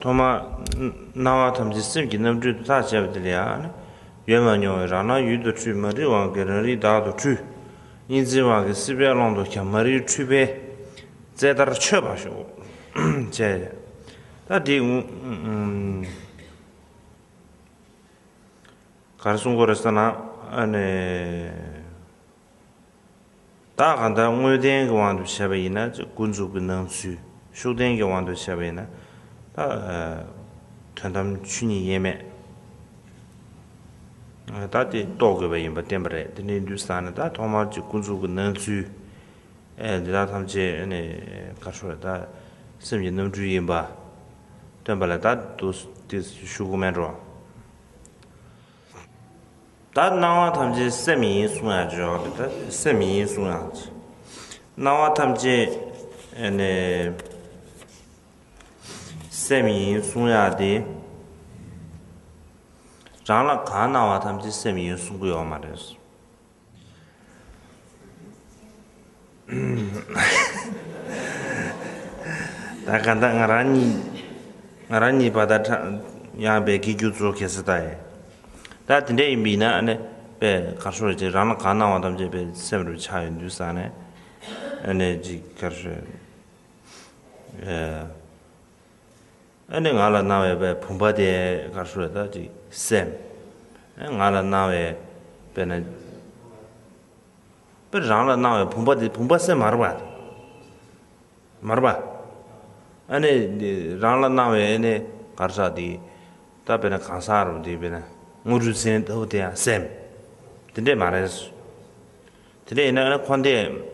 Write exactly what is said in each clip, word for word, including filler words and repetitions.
ཐོག་མར་སྣང་བ་ཐམས་ཅད་སེམས་ཀྱི་རྣམ་འཕྲུལ་དུ་ཐག་བཅད་པ་དེ་ལ་ཡང་ནི། ཡོད་མ་མྱོང་བའི་རང་སྣང་ཡུལ་དུ་འཁྲུལ། མ་རིག་དབང་གིས་རང་རིག་བདག་ཏུ་འཁྲུལ། གཉིས་འཛིན་དབང་གིས་སྲིད་པའི་གླང་དུ་འཁྱམས། མ་རིག་འཁྲུལ་པས་རྩད་ལྟར་ཆོད་པར་ཤོག་བྱས། ད་འདི་ག་རེ་གསུང་དགོས་རེད་ཟེར་ན། ཨ་ནི། ད་གང་ལྟར་དངོས་བསྟན་གྱི་དབང་དུ་བྱས་པ་ཡིན་ན་ཀུན་རྫོབ་ཀྱི་སྣང་ཚུལ། ཤུགས་བསྟན་གྱི་དབང་དུ་བྱས་པ་ཡིན་ན་ད་དོན་དམ་ཆོས་ཉིད་དབྱེར་མེད། ད་དེ་རྟོགས་དགོས་པ་ཡིན་པ་བསྟན་པ་རེད། དེ་འདྲའི་དུས་ཙང་ནས་ད་ཐོག་མར་གྱི་ཀུན་རྫོབ་ཀྱི་སྣང་ཚུལ། འདི་དག་ཐམས་ཅད་ནི་ག་རེ་ཟེར། ད་སེམས་ཀྱི་རྣམ་འཕྲུལ་ཡིན་པ་སྟོན་པ་ལ་ད་དུ་དེ་ཞུ་དགོས་མེད་འགྲོ། ད་སྣང་བ་ཐམས་ཅད་སེམས་ཡིན་གསུང་ཡག་ཅིག་ཡོད་རེད། ད་སེམས་ཡིན་གསུང་ཡག་ཅིག་སྣང་བ་ཐམས་ཅད་ཨ་ནི་སེམས་ཡིན་གསུང་ཡག་དེ། རང་ལ་གང་སྣང་བ་ཐམས་ཅད་སེམས་ཡིན་གསུང་གི་ཡོད་མ་རེད། ད་ག་ད་ང་རང་གཉིས་ང་རང་གཉིས་བར་ད་ཡང་བའི་སྐྱིད་རྒྱུ་གཙོ་གལ་སྲིད་ད་ཡིན། ད་དེ་འདྲ་ཡིན་པ་ཡིན་ན་ཨ་ནི་པའི་གར་སོ་རེ་ཅིག་རང་ལ་གང་སྣང་བ་ཐམས་ཅད་པའི་སེམས་རུ་ཆགས་ཡོང་དུས་ཙང་ནས་ཨ་ནི་ཅིག་གར་སོ་ཨེ། ཨ་ནི་ང་ལ་སྣང་བའི་བུམ་པ་དེ་ག་རེ་ཟེར་ད་ཅིག་སེམས། ཨ་ང་ལ་སྣང་བའི་དཔེར་ན། དཔེར་རང་ལ་སྣང་བའི་བུམ་པ་དེ་བུམ་པ་སེམས་མ་རེད་པ། མ་རེད་པ། ཨ་ནི་རང་ལ་སྣང་བའི་ཨ་ནི་ག་རེ་ཟེར་དེ། ད་དཔེར་ན་གང་ཟག་རུ་དེ་དཔེར་ན་དངོས་གྲུབ་ཟེར་ལྟ་བུ་དེ་ཡང་སེམས། དེ་འདྲས་མ་རེད། དེ་འདྲས་ཡིན་ན་ཨ་ནི་ཁོ་འདས།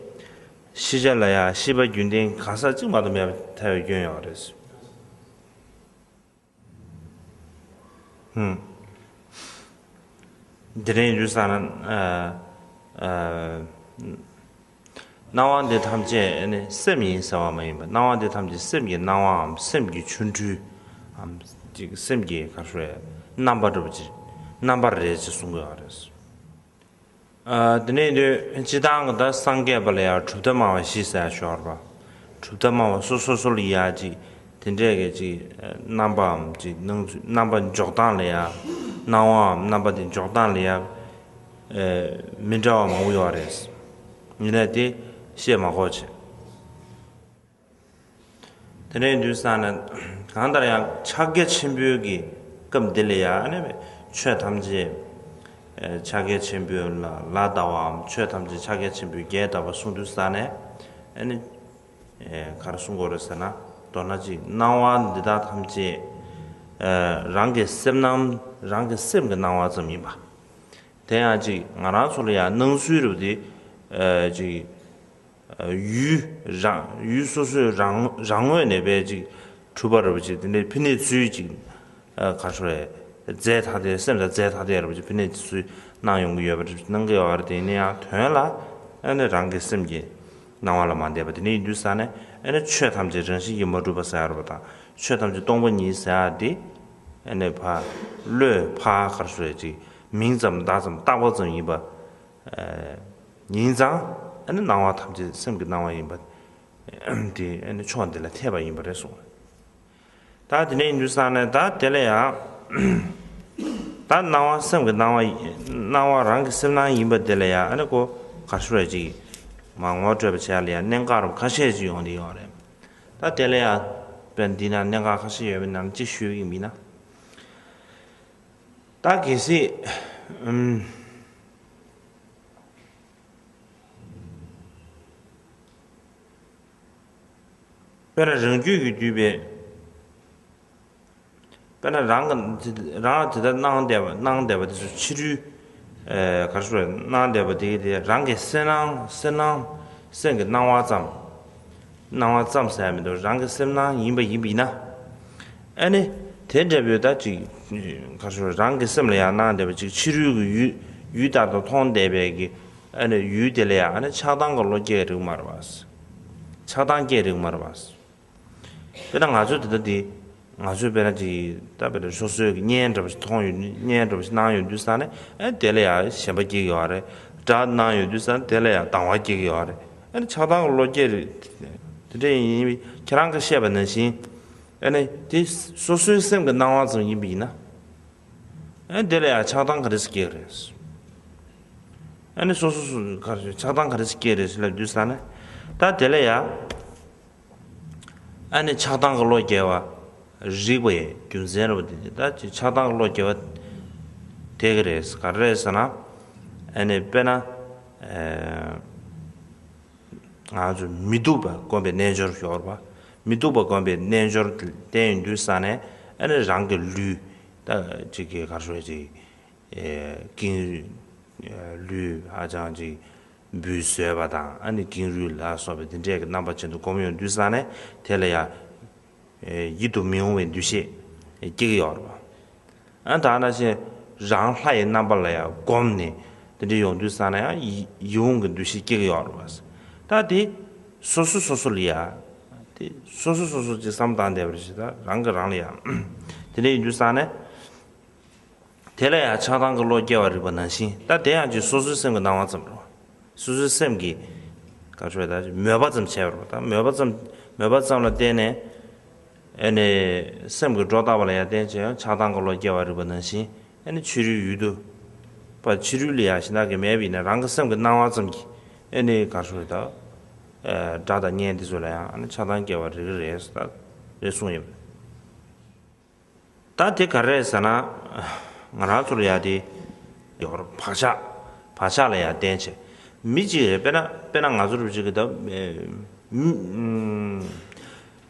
ཤེས་བྱ་ལ་ཡང་ཤེས་པ་རྒྱུན་ལྡན་གང་ཟག་གཅིག་མ་གཏོགས་མེད་པར་ཐལ་བའི་སྐྱོན་ཡོད་རེད། ཧུམ། དེ་རིང་ཡུལ་ས་ན། ཨ། ཨ། སྣང་བ་འདི་ཐམས་ཅད་ནི་སེམས་ཡིན་ཟེར་བ་མ་ཡིན་པ། སྣང་བ་འདི་ཐམས་ཅད་སེམས་ཀྱི་སྣང་བའམ་སེམས་ཀྱི་ཆོ་འཕྲུལ། ཨམ། ཅིག་སེམས་ཀྱི་ག་རེ་ཟེར། རྣམ་པ་འདྲ་པོ་ཅིག་རྣམ་པ་རེད་ཅེས་གསུང་གི་ཡོད་རེད། ཨ། དེ་ནས་དུས་སྤྱི་བཏང་གི་ད་སངས་རྒྱས་པ་ལ་ཡང་གྲུབ་མཐའ་སྨྲ་བ་བཞི་ཟེར་ཡག་ཡོད་རེད་པ། གྲུབ་མཐའ་སྨྲ་བ་སོ་སོ་སོ་ལ་ཡ་ཅིག་དེ་འདྲས་ཀྱི་ཅིག་རྣམ་པའམ་ཅིག་སྣང་ཚུལ་རྣམ་པ་འཇོག་སྟངས་ལ་ཡ། སྣང་བའམ་རྣམ་པ་དེ་འཇོག་སྟངས་ལ་ཡ། ཨེ། མི་འདྲ་བ་མང་པོ་ཡོད་རེད། ཡིན་ནའི་དེ་བཤད་མ་དགོས་བྱས། དེ་འདྲའི་དུས་ཙང་ནས་གང་ལྟར་ཡང་ཕྱག་རྒྱ་ཆེན་པོའི་གི་སྐབས་འདི་ལ་ཡང་ཨ་ནི་ཆོས་ཐམས་ཅད། ཨེ། ཕྱག་རྒྱ་ཆེན་པོའི་ལ་ལ་བཟླ་བའམ་ཆོས་ཐམས་ཅད་ཕྱག་རྒྱ་ཆེན་པོའི་རྒྱས་བཏབ་པ་གསུངས་དུས་ཙང་ནས་ཨ་ནི། ཨེ། ག་རེ་གསུང་དགོས་རེད་ཟེར་ན། མདོར་ན་ཅིག་སྣང་བ་འདི་དག་ཐམས་ཅད། ཨེ། རང་གི་སེམས་སྣང་རང་གི་སེམས་ཀྱི་སྣང་བ་ཙམ་ཡིན་པ། དེ་ཡང་ཅིག་ང་རང་ཚོ་ལ་ཡང་སྣང་ཚུལ་རེད་པ་དེ། ཨེ། ཅིག་ཡུལ་རང་ཡུལ་སོ་སོའི་རང་རང་ངོས་ནས་པའི་ཅིག་གྲུབ་པ་རེད་པ་ཅིག་དེ་འདྲའི་ཕན་ནུས་ཚུལ་ཅིག་ཨ། ག་རེ་ཟེར། རྫས་ཐ་དད་སེམས་དང་རྫས་ཐ་དད་རེད་པ་ཅིག་ཕན་ནུས་ཚུལ་སྣང་ཡོང་གི་ཡོད་པ་རེད། སྣང་གི་ཡོད་པ་རེད། དེ་ནས་ཡང་དོན་ལ་ཨ་ནི་རང་གི་སེམས་ཀྱི་སྣང་བ་ལ་མ་འདས་པ་དེ་འདྲ་ཡིན་དུས་ཙང་ནས་ཨ་ནི་ཆོས་ཐམས་ཅད་རང་བཞིན་གྱིས་མ་གྲུབ་པ་ཟེར་ཡག་རེད་པ་དང་། ཆོས་ཐམས་ཅད་སྟོང་པ་ཉིད་ཟེར་ཡག་དེ་ཨ་ནི་ཕ་བློས་ཕ་ག་རེ་ཟེར་ཅིག་མིང་ཙམ་བརྡ་ཙམ་བཏགས་པ་ཙམ་ཡིན་པ། ཨ། ཡིན་ཙང་ཨ་ནི་སྣང་བ་ཐམས་ཅད་སེམས་ཀྱི་སྣང་བ་ཡིན་པ། དེ་ཨ་ནི་ཕྱོགས་འདི་ལ་འཐད་པ་ཡིན་པ་རེད་གསུངས། ད་དེ་ནས་ཡིན་དུས་ཙང་ནས་ད་དེ་ལ་ཡང་། ད་སྣང་བ་སེམས་ཀྱི་སྣང་བ་སྣང་བ་རང་གི་སེམས་སྣང་ཡིན་པ་དེ་ལ་ཡང་ཨ་ནི་ཁོ་ག་རེ་ཟེར་ཅིག་མར་ངོ་སྤྲོད་པ་བྱེད་ཡག་ལ་ཡང་གནད་འགག་རུ་ཁ་ཤས་ཅིག་ཡོང་བསྡད་ཡོད་རེད། ད་དེ་ལ་ཡང་དཔེར་འདི་ན་གནད་འགག་ཁ་ཤས་ཡོད་པའི་ནང་གཅིག་ཞུ་གི་ཡིན་ན། ད་གལ་སྲིད། ཨུམ། དཔེར་ན་རང་རྒྱུད་ཀྱིས་བསྡུས་པའི། དཔེར་ན་རང་གི་རང་ལ་དེ་ལྟར་སྣང་བསྡད་པ་སྣང་བསྡད་པ་དེ་ཚོ་ཕྱི་རོལ། ཨེ། ག་རེ་ཟེར། སྣང་བསྡད་པ་དེ་དེ་རང་གི་སེམས་སྣང་སེམས་སྣང་སེམས་ཀྱི་སྣང་བ་ཙམ། སྣང་བ་ཙམ་ཟེར་ཡག་མི་འདུག་རང་གི་སེམས་སྣང་ཡིན་པ་ཡིན་པ་ཡིན་ན། ཨ་ནི། དེ་འདྲ་བོའི་ད་ཅིག་ག་རེ་ཟེར། རང་གི་སེམས་ལ་ཡང་སྣང་བསྡད་པ་ཅིག་ཕྱི་རོལ་གྱི་ཡུལ་ཡུལ་ལྟར་དུ་མཐོང་བསྡད་པའི་གི་ཨ་ནི་ཡུལ་དེ་ལ་ཡང་ཨ་ནི་ཆགས་སྡང་གི་བློ་སྐྱེ་རིགས་མ་རེད་པ། ཆགས་སྡང་སྐྱེ་རིགས་མ་རེད་པ། དཔེར་ན་ང་ཚོ་དེ་ལྟ་དེ། ང་ཚོས་དཔེར་ན་ཅིག་ད་དཔེར་ན་སོ་སོའི་གི་བརྙན་འདྲ་པོ་ཞིག་མཐོང་ཡོད་བརྙན་འདྲ་པོ་ཞིག་སྣང་ཡོང་དུས་ཙང་ནས་ཨ་ནི་དེ་ལ་ཡང་ཞེན་པ་སྐྱེ་གི་ཡོད་རེད། སྒྲ་སྣང་ཡོང་དུས་ཙང་ནས་དེ་ལ་ཡང་སྡང་བ་སྐྱེ་གི་ཡོད་རེད། ཨ་ནི་ཆགས་སྡང་གི་བློ་སྐྱེ་རེད། དེ་འདྲ་ཡིན་པས་ཁྱེད་རང་གིས་བཤད་པ་ནང་བཞིན། ཨ་ནི་དེ་སོ་སོའི་སེམས་ཀྱི་སྣང་བ་ཙམ་ཡིན་པ་ཡིན་ན། ཨ་ནི་དེ་ལ་ཡང་ཆགས་སྡང་ག་རེ་ཟེར་སྐྱེ་གི་རེད། ཨ་ནི་སོ་སོ་སོ་ག་རེ་ཆགས་སྡང་ག་རེ་ཟེར་སྐྱེ་གི་རེད་ཟེར་ལབ་དུས་ཙ་ན། ད་དེ་ལ་ཡང་ཨ་ནི་ཆགས་སྡང་གི་བློ་སྐྱེ་བ་རིགས་པ་ཡི་རྒྱུ་མཚན་རེད་པ། དེ་ད་ཆགས་སྡང་གི་བློ་སྐྱེ་བ་དེ་ག་རེ་རེད་ཟེར་ན། ཨ་ནི་དཔེར་ན། ཨ། ང་ཚོ་མི་སྡུག་པ་བསྒོམ་པའི་རྣལ་འབྱོར་ཞོར་བ། མི་སྡུག་པ་བསྒོམ་པའི་རྣལ་འབྱོར་བསྟེན་ཡོང་དུས་ཙ་ན། ཨ་ནི་རང་གི་ལུས་ད་ཅིག་གི་གར་ཤོར་ཅིག་ཀིང་ལུས་ཧ་ཅང་ཅིག་འབུས་བཟོས་པ་དང་། ཨ་ནི་ཀིང་རུས་ལ་སོགས་པའི་དེ་འདྲས་ཀྱི་རྣམ་པ་ཅན་དུ་བསྒོམ་ཡོང་དུས་ཙ་ན། དེ་ལ་ཡང་ཡིད་དུ་མི་འོང་བའི་འདུ་ཤེས་སྐྱེ་གི་ཡོད་རེད་པ། ཨ་ད་ནང་བཞིན་རང་ལྷ་ཡི་རྣམ་པ་ལ་ཡང་བསྒོམས་ནས་དེ་འདྲ་ཡོང་དུས་ཙ་ན་ཡང་ཡིད་ཡིད་འོང་གི་འདུ་ཤེས་སྐྱེ་གི་ཡོད་རེད་པ། ད་དེ་སོ་སོ་སོ་སོ་ལ་ཡང་དེ་སོ་སོ་སོ་སོ་ཅིག་བསམ་བཏང་བསྡད་པ་རེད་ཞེས། ད་རང་གིས་རང་ལ་ཡང་དེ་འདྲ་ཡིན་དུས་ཙ་ན། དེ་ལ་ཡང་ཆགས་སྡང་གི་བློ་སྐྱེ་བ་རིགས་པ་ནང་བཞིན། ད་དེ་ཡང་ཅིག་སོ་སོའི་སེམས་ཀྱི་སྣང་བ་ཙམ་རེད། སོ་སོའི་སེམས་ཀྱི་ག་ཚོད་ད་མོས་པ་ཙམ་བྱས་པ་རེད། ད་མོས་པ་ཙམ་མོས་པ་ཙམ་ལ་བརྟེན་ནས། ཨ་ནི་སེམས་ཀྱི་སྒྲོ་བཏགས་པ་ལ་ཡང་བརྟེན་བྱས་ཡང་ཆགས་སྡང་གི་བློ་སྐྱེ་བ་རིགས་པ་ནང་བཞིན། ཨ་ནི་ཕྱི་རོལ་ཡུལ་དུ་པ། ཕྱི་རོལ་ལ་ཡང་གཞན་དག་གིས་མེད་པ་ཡིན་ན། རང་གི་སེམས་ཀྱི་སྣང་བ་ཙམ་གྱིས་ཨ་ནི་ག་ཚོད་ད་སྒྲ་དང་བརྙན་དེ་ཚོ་ལ་ཡང་ཨ་ནི་ཆགས་སྡང་སྐྱེ་བ་རིགས་རེད་ཟེར། ད་རེད་གསུངས་ཡོད། ད་དེ་ག་རེ་རེད་ཟེར་ན། ང་རང་ཚོ་ལ་ཡ་དེ་ཡོར་བག་ཆགས། བག་ཆགས་ལ་ཡ་བརྟེན་བྱས། མི་གཅིག་རེད། དཔེར་ན་དཔེར་ན་ང་ཚོ་རུ་གཅིག་གི་ད་མི་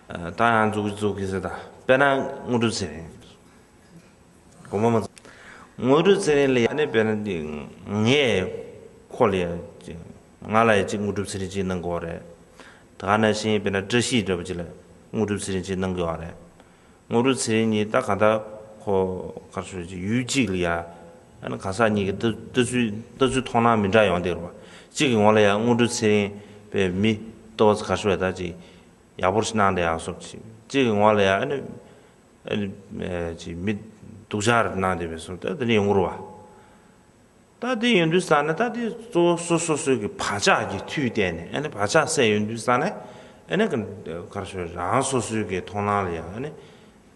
ད་ཡང་འཛུགས་འཛུགས་ཀྱི་ཟེར། ད་དཔེར་ན་དངོས་གྲུབ་ཚེ་རིང་། དགོངས་པ་མ་ཚོམ། དངོས་གྲུབ་ཚེ་རིང་ལ་ཡ་ནི་དཔེར་ན་འདི་ངས་ཁོ་ལ་ཡ་ང་ལ་ཡ་གཅིག་དངོས་གྲུབ་ཚེ་རིང་གཅིག་གནང་དགོས་རེད། ད་ག་ནང་བཞིན་དཔེར་ན་བཀྲ་ཤིས་འདྲ་པོ་གཅིག་ལ་དངོས་གྲུབ་ཚེ་རིང་གཅིག་གནང་དགོས་རེད། དངོས་གྲུབ་ཚེ་རིང་གཉིས་ད་ག་ད་ཁོ་གར་སོང་ཡུལ་གཅིག་ལ་ཡ། ཨ་ནི་གང་ཟག་གཉིས་ཀྱི་ལྟ་ལྟ་ཚུལ་ལྟ་ཚུལ་མཐོང་སྣང་མི་འདྲ་ཡོང་བསྡད་རེད་པ། གཅིག་གི་ངོ་ལ་ཡ་དངོས་གྲུབ་ཚེ་རིང་པའི་མི་ལྟོ་བ་གར་སོང་ཡ་ད་ཅིག་ཡག་པོ་ཞིག་གནང་བསྡད་ཡག་སོགས་ཅིག་གཅིག་གི་ངོ་ལ་ཡ་ཨ་ནི་ཨ་ནི་ཅིག་མི་སྡུག་ཅག་རེ་གནང་བསྡད་པའི་སོགས་ད་དེ་འདྲ་ཡོང་གི་རེད་པ། ད་དེ་ཡོང་དུས་ཙ་ན་ད་དེ་གཙོ་བོ་སོ་སོ་སོའི་གི་བག་ཆགས་ཀྱི་མཐུ་བརྟེན་ནས། ཨ་ནི་བག་ཆགས་སད་ཡོང་དུས་ཙ་ན་ཨ་ནི་ག་གར་སོང་རང་སོ་སོའི་གི་མཐོང་སྣང་ལ་ཡང་ཨ་ནི་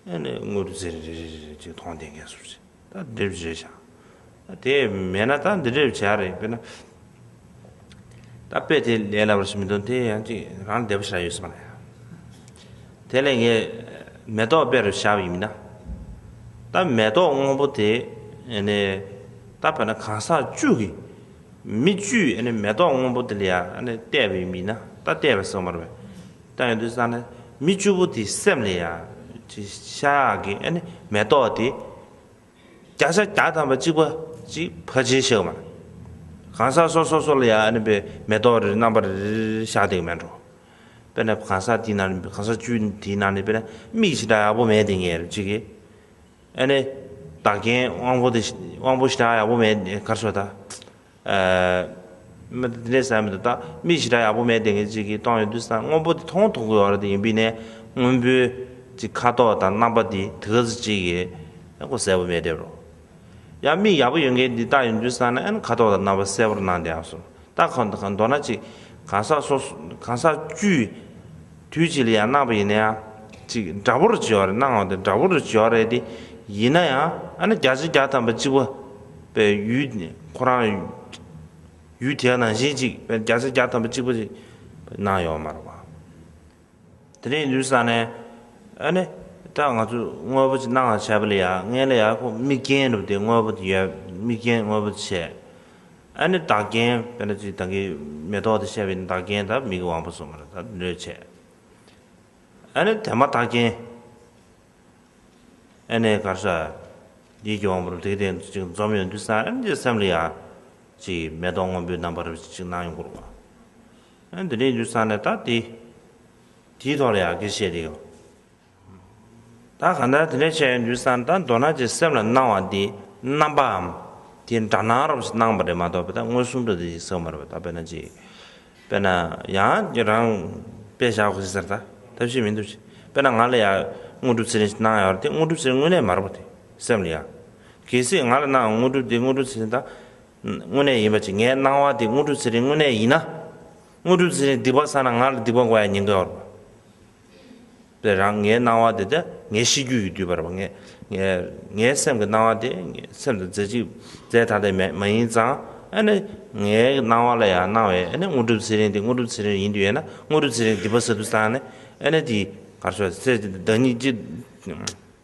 ཨ་ནི་དངོས་གྲུབ་ཚེ་རིང་རེ་རེ་རེ་རེ་ཅིག་མཐོང་བསྡད་མཁན་སོགས་ཅིག་ད་འདྲེ་བྱས་ཤག་ད་དེ་མེད་ན་ད་འདི་འདྲེ་བྱས་རེད། དཔེར་ན་ད་དཔེ་དེ་ལས་སླ་བར་ཞིག་མི་འདུག་དེ་ཡང་ཅིག་རང་བདེ་པོ་ཞིག་ཡོད་ས་མ་རེད། དེ་ལས་ངས་མེ་ཏོག་དཔེ་རུ་བཞག་པ་ཡིན་ན། ད་མེ་ཏོག་སྔོན་པོ་དེ་ཨ་ནི་ད་དཔེར་ན་གང་ཟག་བཅུ་གི་མི་བཅུས་ཨ་ནི་མེ་ཏོག་སྔོན་པོ་དེ་ལ་ཡ་ཨ་ནི་བལྟས་པ་ཡིན་ན། ད་བལྟས་པ་ཟེར་མ་རེད་པས། ད་ཡོང་དུས་ཙ་ན་མི་བཅུ་པོ་དེའི་སེམས་ལ་ཡ་ཅིག་ཤར་གི་ཨ་ནི་མེ་ཏོག་དེ་བརྒྱ་ཆ་བརྒྱ་ཐམ་པ་གཅིག་པ་ཅིག་ཕལ་ཆེར་ཤར་གི་མ་རེད། གང་ཟག་སོ་སོ་སོ་ལ་ཡ་ཨ་ནི་པའི་མེ་ཏོག་རེ་རྣམ་པ་རེ་རེ་ཤར་བསྡད་ཀྱི་མེད་འགྲོ། དཔེར་ན་གང་ཟག་དེའི་ནང་ནས་གང་ཟག་བཅུ་དེའི་ནང་ནས་དཔེར་ན་མིག་ཞེ་དྲག་ཡག་པོ་མེད་དེ་ངེས་རེད་གཅིག་གིས། ཨ་ནི་བདག་རྐྱེན་དབང་པོ་དེ་དབང་པོ་ཞེ་དྲག་ཡག་པོ་མེད་གར་སོང་ད། ཨ། མི་དེ་འདྲས་ཟེར་མི་འདུག་ད་མིག་ཞེ་དྲག་ཡག་པོ་མེད་དེ་ངེས་གཅིག་གིས་མཐོང་ཡོང་དུས་ཙ་ན་སྔོན་པོ་དེ་མཐོང་ཐུབ་ཀྱི་ཡོད་རེད། དེ་ཡིན་པས་ན་སྔོན་པོའི་ཅིག་ཁ་དོག་དང་རྣམ་པ་དེ་དེ་ག་ཚོད་ཅིག་གིས་ཁོ་གསལ་པོ་མེད་བསྡད་རོ། ཡང་མིག་ཡག་པོ་ཡོད་མཁན་འདི་ལྟ་ཡོང་དུས་ཙ་ན་ཨ་ནི་ཁ་དོག་དང་རྣམ་པ་གསལ་པོར་སྣང་བསྡད་ཡག་སོང་། ད་གང་གང་མདོར་ན་ཅིག་གང་ཟག་སོ་སོ་གང་ཟག་བཅུས་དུས་གཅིག་ལ་ཡང་སྣང་བ་ཡིན་ན་ཡང་ཅིག་འདྲ་པོ་རུ་ཅིག་ཡོད་རེད། སྣང་བ་དེ་འདྲ་པོ་རུ་ཅིག་ཡོད་རེད་དེ། ཡིན་ན་ཡང་ཨ་ནི་བརྒྱ་ཆ་བརྒྱ་ཐམ་པ་གཅིག་པ་པའི་ཡུལ་ཁོ་རང་ཡུལ་དེ་ནང་བཞིན་ཅིག་པའི་བརྒྱ་ཆ་བརྒྱ་ཐམ་པ་གཅིག་པ་ཅིག་སྣང་ཡོད་མ་རེད་པ། དེ་རིང་དུས་ས་ནས་ཨ་ནི་ད་ང་ཚོ་དངོས་པོ་ཅིག་སྣང་བ་བྱས་པ་ལ་ཡང་སྔོན་ལ་ཡང་ཁོ་དམིགས་རྐྱེན་རུ་དེ་དངོས་པོ་དེ་ཡོད། དམིགས་རྐྱེན་དངོས་པོ་དེ་བྱས། ཨ་ནི་བདག་རྐྱེན་དཔེར་ན་ཅིག་ད་གིན་མེ་ཏོག་དེ་བཤད་པའི་བདག་རྐྱེན་ད་མིག་གི་དབང་པོ་སོགས་མ་རེད། ད་འདོད་བྱས། ཨ་ནི་དེ་མ་བདག་རྐྱེན། ཨ་ནི་གར་ས། ཡིད་ཀྱི་དབང་པོ་རུ་དེ་དེ་ཅིག་འཛོམས་ཡོང་དུས་ས་ཨ་ནི་སེམས་ལ་ཡང་ཅིག་མེ་ཏོག་སྔོན་པོའི་རྣམ་པ་རུ་ཅིག་སྣང་ཡོང་གི་རེད་པ། ཨ་ནི་དེ་འདྲའི་དུས་ས་ནས་ད་དེ་དེའི་ཐོག་ལ་ཡང་སྐད་ཆ་བཤད་དེ་ཡོད། ད་གང་ལྟར་དེ་འདྲ་བྱས་ཡོང་དུས་ས་ད་མདོར་ན་ཅིག་སེམས་ལ་སྣང་བ་འདི་རྣམ་པའམ་དེ་འདྲ་སྣང་རབ་ཞིག་སྣང་བ་རེད་མ་གཏོགས་པའི་ད་མངོན་སུམ་དུ་དེ་ཞིག་ཟེར་བ་མ་རེད་པ། ད་དཔེར་ན་ཅིག་དཔེར་ན་ཡང་རང་དཔེ་བཞག་དགོས་ཟེར་ད་ཐབས་ཤེས་མི་འདུག་ཅིག་དཔེར་ན་ང་ལ་ཡང་དངོས་གྲུབ་ཚེ་རིང་ཞིག་སྣང་ཡོད་རེད། དེ་དངོས་གྲུབ་ཚེ་རིང་དངོས་གནས་མ་རེད་པ། དེ་སེམས་ལ་ཡང་གལ་སྲིད་ང་ལ་སྣང་དངོས་གྲུབ་དེ་དངོས་གྲུབ་ཚེ་རིང་ད་དངོས་གནས་ཡིན་པ་ཅིག་ངའི་སྣང་བ་དེ་དངོས་གྲུབ་ཚེ་རིང་དངོས་གནས་ཡིན་ན། དངོས་གྲུབ་ཚེ་རིང་སྡིག་པ་བསགས་ན་ང་ལ་སྡིག་པ་འགོ་ཡ་ཉེན་ཁ་ཡོད་རེད་པ། དེ་རང་ངའི་སྣང་བ་དེ་དེ་ངའི་ཤེས་རྒྱུད་ཀྱིས་བསྡུས་པ་རེད་པ། ངའི་ངའི་ངའི་སེམས་ཀྱི་སྣང་བ་དེ་ངའི་སེམས་དང་རྫས་གཅིག་རྫས་ཐ་དད་མ་མ་ཡིན་ཙང་། ཨ་ནི་ངའི་སྣང་བ་ལ་ཡང་སྣང་བའི་ཨ་ནི་དངོས་གྲུབ་ཚེ་རིང་དེ་དངོས་གྲུབ་ཚེ་རིང་ཡིན་དུས་ཡིན་ན། དངོས་གྲུབ་ཚེ་རིང་སྡིག་པ་བསགས་དུས་ཙང་ནས་ཨ་ནི་དེ་ག་རེ་ཟེར། བདག་ཉིད་གཅིག་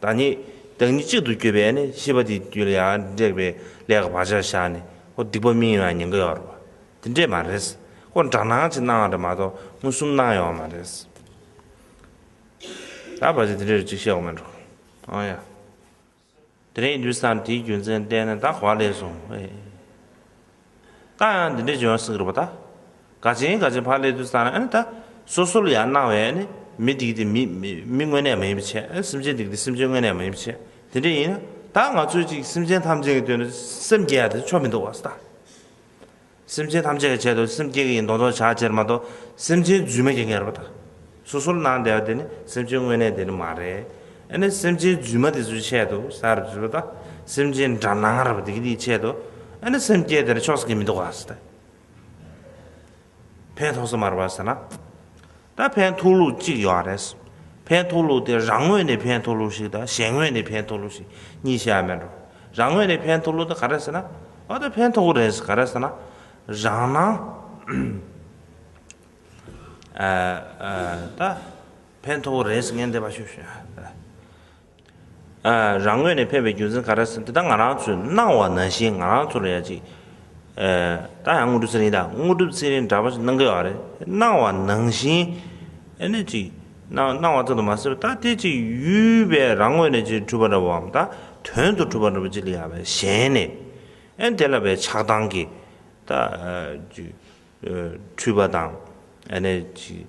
བདག་ཉིད་བདག་ཉིད་གཅིག་ཏུ་གྱུར་པའི་ཨ་ནི་ཤེས་པ་དེའི་རྒྱུད་ལ་ཡང་འདྲེས་པའི་ལས་ཀྱི་བག་ཆགས་བཞག་ནས། ཁོ་སྡིག་པ་སྨིན་ཡོང་ཡང་ཉེན་ཁ་ཡོད་རེད་པ། དེ་འདྲས་མ་རེད། ཁོ་འདྲ་སྣང་ཅིག་སྣང་བ་རེད་མ་གཏོགས་མངོན་སུམ་སྣང་ཡོད་མ་རེད། ད་བར་ཆད་དེ་འདྲས་ཅིག་བཤད་འོང་མེད་འགྲོ། ཨང་ཡ། དེ་འདྲ་ཡིན་དུས་ཙང་དེའི་རྒྱུ་མཚན་བལྟས་ནས་ད་གོ་བ་ལེན་སོང་། ཨེ། ད་ཡང་འདི་འདྲས་ཅིག་ཡོང་སྲིད་ཀྱི་རེད་པ། ད་འགལ་རྐྱེན་འགལ་རྐྱེན་ཕར་སླེབས་དུས་ཙང་ནས་ཨ་ནི་ད་སོ་སོ་ལ་ཡང་སྣང་བའི་ཨ་ནི་མི་འདི་གི་དེ་མི་མི་མི་དངོས་གནས་མ་ཡིན་པ་བྱས། ཨ་སེམས་ཅན་འདི་གི་དེ་སེམས་ཅན་དངོས་གནས་མ་ཡིན་པ་བྱས། དེ་འདྲས་ཡིན་ན་ད་ང་ཚོས་ཅིག་སེམས་ཅན་ཐམས་ཅད་ཀྱི་དོན་དུ་སེམས་བསྐྱེད་ཡ་དེ་ཆོ་མི་འདུག་བ་ཟེར། ད། སེམས་ཅན་ཐམས་ཅད་ཀྱི་ཆེད་དུ་སེམས་བསྐྱེད་ཀྱི་ཡིན་མདོག་མདོག་བྱ་བྱེད་མ་གཏོགས་སེམས་ཅན་རྫུན་མ་སྐྱེ་མཁན་རེད་པ། ད་སོ་སོར་སྣང་བསྡད་པ་དེ་ནི་སེམས་ཅན་དངོས་གནས་དེ་ནི་མ་རེད། ཨ་ནི་སེམས་ཅན་རྫུན་མ་དེ་ཚོའི་ཆེད་དུ་ཟེར་བ་ད། སེམས་ཅན་འདྲ་སྣང་རེད་པ། དེ་གི་དེའི་ཆེད་དུ་ཨ་ནི་སེམས་བསྐྱེད་དེ་ནི་ཆོག་ས་གི་མི་འདུག་ག་ཟེར། ད་ཕན་ཐོགས་ས་མ་རེད་པ་ཟེར་ན། ད་ཕན་ཐོགས་ལུགས་གཅིག་ཡོད་རེད། ཕན་ཐོགས་ལུགས་དེ་རང་ངོས་ནས་ཕན་ཐོགས་ལུགས་ཤིག་དང་གཞན་ངོས་ནས་ཕན་ཐོགས་ལུགས་ཤིག་གཉིས་བཤད་ཡ་མེད་འགྲོ། རང་ངོས་ནས་ཕན་ཐོགས་ལུགས་དེ་ག་རེ་ཟེར་ན། ཨ་ད་ཕན་ཐོགས་ཀྱི་རེད། ག་རེ་ཟེར་ན། རང་སྣང་། ཨ་ཨ་ད་ཕན་ཐོགས་ཀྱི་རེད་ཟེར་མཁན་བསྡད་པ་ཤོད་ཤོད། ཨ་རང་ངོས་ནས་ཕན་པའི་རྒྱུ་མཚན་ག་རེ་ཟེར་ན། དེ་ད་ང་རང་ཚོས་སྣང་བ་ནང་བཞིན་ང་རང་ཚོ་ལ་ཡ་ཅིག་ཨ་ད་ཡང་དངོས་གྲུབ་ཚེ་རིང་། ད་དངོས་གྲུབ་ཚེ་རིང་འདྲ་པོ་ཞིག་སྣང་གི་ཡོད་རེད། སྣང་བ་ནང་བཞིན་ཨ་ནི་ཅིག་སྣང་སྣང་བ་ཙམ་དུ་མ་ཟད་པ། ད་དེ་ཅིག་ཡུལ་བས་རང་ངོས་ནས་ཅིག་འཁྲུལ་པ་འདྲ་པོའམ་ད་དོན་དུ་འཁྲུལ་པ་འདྲ་པོ་ཅིག་ལ་ཡ་བས་ཞེན་ནས། ཨ་ནི་དེ་ལ་བས་ཆགས་སྡང་གི་ད་ཨ་ཅིག་འཁྲུལ་པ་དང་། ཨ་ནི་ཅིག་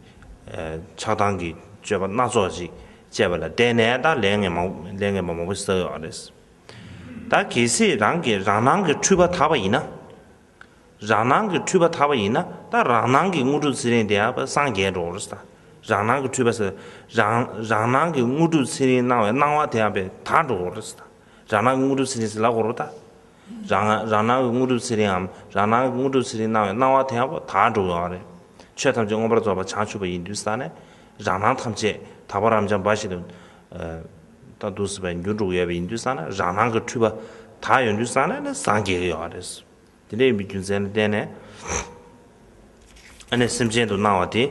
ཆགས་སྡང་གི་སྤྱོད་པ་སྣ་ཚོགས་ཅིག་སྤྱད་པ་ལ་བརྟེན་ནས་ད་ལས་ངན་མང་ལས་ངན་པ་མང་པོ་ཞིག་བསགས་ཡོད་རེད། ད་གལ་སྲིད་རང་གི་རང་སྣང་གི་འཁྲུལ་པ་དག་པ་ཡིན་ན། རང་སྣང་གི་འཁྲུལ་པ་དག་པ་ཡིན་ན། ད་རང་སྣང་གི་དངོས་གྲུབ་ཚེ་རིང་དེ་ཡང་སངས་རྒྱས་འགྲོ་གི་རེད་ད། རང་སྣང་གི་འཁྲུལ་པ་ཟེར། རང་རང་སྣང་གི་དངོས་གྲུབ་ཚེ་རིང་སྣང་བའི་སྣང་བ་དེ་ཡང་དག་འགྲོ་གི་རེད་ད། རང་སྣང་གི་དངོས་གྲུབ་ཚེ་རིང་ཟེར་ལབ་དགོས་རེད་ད། རང་རང་སྣང་གི་དངོས་གྲུབ་ཚེ་རིང་ངམ་རང་སྣང་གི་དངོས་གྲུབ་ཚེ་རིང་སྣང་བའི་སྣང་བ་དེ་ཡང་དག་འགྲོ་གི་ཡོད་རེད། ཆོས་ཐམས་ཅད་མངོན་པར་རྫོགས་པར་བྱང་ཆུབ་པ་ཡིན་དུས་ཙང་ནས་རང་སྣང་ཐམས་ཅད་དག་པ་རབ་འབྱམས་འབའ་ཞིག་ཏུ་ད་འདུག་སེ་བས་འགྱུར་འགྲོ་གི་ཡོད་པ་ཡིན་དུས་ཙང་ནས་རང་སྣང་གི་འཁྲུལ་པ་དག་ཡོང་དུས་ཙང་ནས་ནི་སངས་རྒྱས་ཀྱི་ཡོད་རེད། དེ་འདྲ་ཡིན་པའི་རྒྱུ་མཚན་ལ་བརྟེན་ནས། ཨ་ནི་སེམས་ཅན་དུ་སྣང་བ་དེ།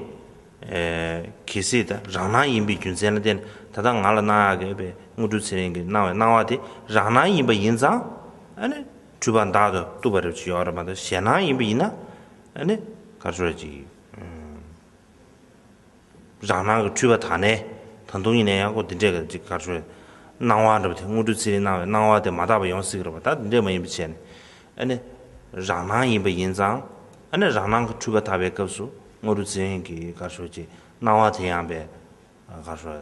ཨེ་གལ་སྲིད་ད་རང་སྣང་ཡིན་པའི་རྒྱུ་མཚན་ལ་བརྟེན་ནས་ད་ལྟ་ང་ལ་སྣང་ཡག་གི་དངོས་གྲུབ་ཚེ་རིང་གི་སྣང་བའི་སྣང་བ་དེ་རང་སྣང་ཡིན་པ་ཡིན་ཙང་། ཨ་ནི་འཁྲུལ་པ་འདག་ཏུ་བཏུབ་པ་རེད་ཅིག་ཡོད་རེད་མ་གཏོགས་གཞན་སྣང་ཡིན་པ་ཡིན་ན། ཨ་ནི་ག་རེ་ཟེར་ཅིག་རང་སྣང་གི་འཁྲུལ་པ་དག་ནས། ད་དུང་ཡིན་ན་ཡང་ཁོ་འདི་འདྲས་ཀྱི་ཅིག་ག་རེ་ཟེར། སྣང་བ་འདྲ་པོ་དེ་དངོས་གྲུབ་ཚེ་རིང་སྣང་བའི་སྣང་བ་དེ་མ་དག་པ་ཡོང་སྲིད་ཀྱི་རེད་པ། ད་འདི་འདྲས་མ་ཡིན་པ་བྱས་ནས། ཨ་ནི་རང་སྣང་ཡིན་པ་ཡིན་ཙང་། ཨ་ནི་རང་སྣང་གི་འཁྲུལ་པ་དག་པའི་སྐབས་སུ་དངོས་གྲུབ་ཚེ་རིང་གི་ག་རེ་ཟེར་ཅིག་སྣང་བ་དེ་ཡང་པས། ག་རེ་ཟེར།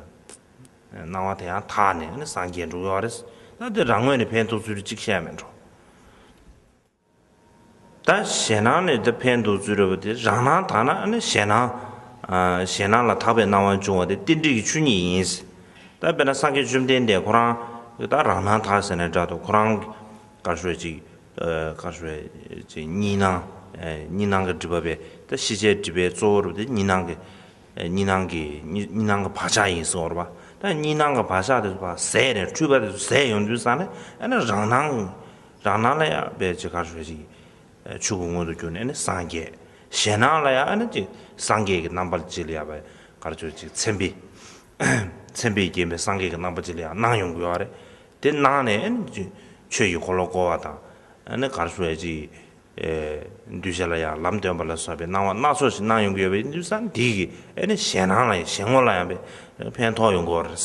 སྣང་བ་དེ་ཡང་དག་ནས་ཨ་ནི་སངས་རྒྱས་འགྲོ་གི་ཡོད་རེད། ད་འདི་རང་ངོས་ནས་ཕན་ཐོགས་ཚུལ་གཅིག་བཤད་མེད་འགྲོ། ད་གཞན་སྣང་ནས་ད་ཕན་ཐོགས་ཚུལ་རེད་པ། དེ་རང་སྣང་དག་ན་ཨ་ནི་གཞན་སྣང་། ཨ་གཞན་སྣང་ལ་དག་པའི་སྣང་བ་འབྱུང་བ་དེ་རྟེན་འབྲེལ་གྱི་ཆོས་ཉིད་ཡིན། ད་དཔེར་ན་སངས་རྒྱས་བཅོམ་ལྡན་འདས་ཁོ་རང་ད་རང་སྣང་དག་ཟེར་ནས་འདྲ་འདུག་ཁོ་རང་ག་རེ་ཟེར་ཅིག་ཨ་ག་རེ་ཟེར་ཅིག་གཉིས་སྣང་། ཨ་གཉིས་སྣང་གི་སྒྲིབ་པ་པས། ད་ཤེས་བྱའི་སྒྲིབ་པའི་གཙོ་བོ་རེད་པ། དེ་གཉིས་སྣང་གི་ཨ་གཉིས་སྣང་གི་གཉིས་གཉིས་སྣང་གི་བག་ཆགས་ཡིན་ཟེར་བ་རེད་པ། ད་གཉིས་སྣང་གི་བག་ཆགས་དེ་ཚོ་ཕར་ཟད་ནས་འཁྲུལ་པ་དེ་ཚོ་ཟད་ཡོང་དུས་ཙང་ནས་ཨ་ནི་རང་སྣང་། རང་སྣང་ལ་ཡང་པས་ཅིག་ག་རེ་ཟེར་ཅིག་ཆོས་སྐུ་མངོན་དུ་གྱུར་ནས་ནི་སངས་རྒྱས། གཞན་སྣང་ལ་ཡང་ཨ་ནི་ཅིག་སངས་རྒྱས་ཀྱི་རྣམ་པ་ཅིག་ལ་ཡང་པས་ག་རེ་ཟེར་ཅིག་མཚན་དཔེ། མཚན་དཔེས་བརྒྱན་པའི་སངས་རྒྱས་ཀྱི་རྣམ་པ་ཅིག་ལ་ཡང་སྣང་ཡོང་གི་ཡོད་རེད། དེ་སྣང་ནས་ཨ་ནི་ཅིག་ཆོས་ཀྱི་འཁོར་ལོ་བསྐོར་བ་དང་། ཨ་ནི་ག་རེ་ཟེར་ཅིག་ཨེ་གདུལ་བྱ་ལ་ཡང་ལམ་སྟོན་པ་ལ་སོགས་པའི་སྣང་བ་སྣ་ཚོགས་ཤིག་སྣང་ཡོང་གི་ཡོད་པ་ཡིན་དུས་ཙང་འདི་གིས་ཨ་ནི་གཞན་སྣང་ལ་ཡང་གཞན་ངོ་ལ་ཡང་པས་ཕན་ཐོགས་ཡོང་གི་ཡོད་རེད།